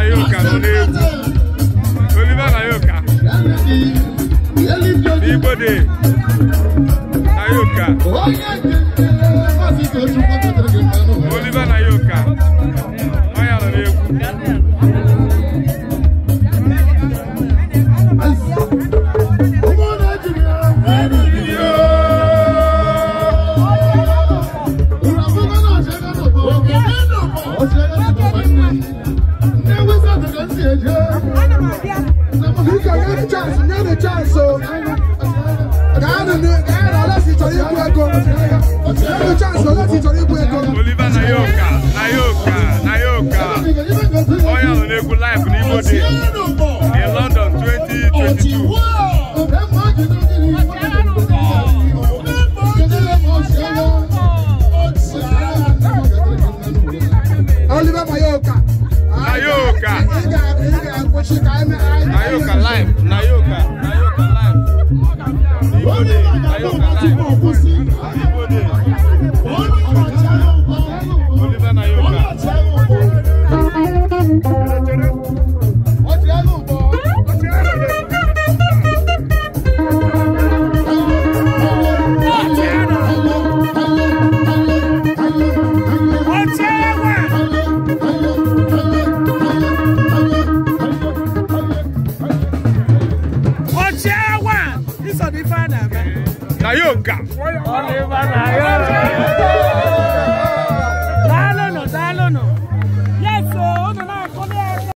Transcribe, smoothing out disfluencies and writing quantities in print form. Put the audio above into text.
Nayoka nọ n'egwu. Oliver Nayoka. Igbo Day. Nayoka. Oliver Nayoka. Onye nọ n'egwu. Oliver Nayoka, Nayoka, Nayoka. Onye nọ n'egwu live n'Igbo Day in London 2022. Oliver Nayoka. Nayoka. Nayoka live. Nayoka. Nayoka live. Igbo Day. Nayoka live. Igbo Day. Oliver Nayoka. Nayoka. Oliver Nayoka.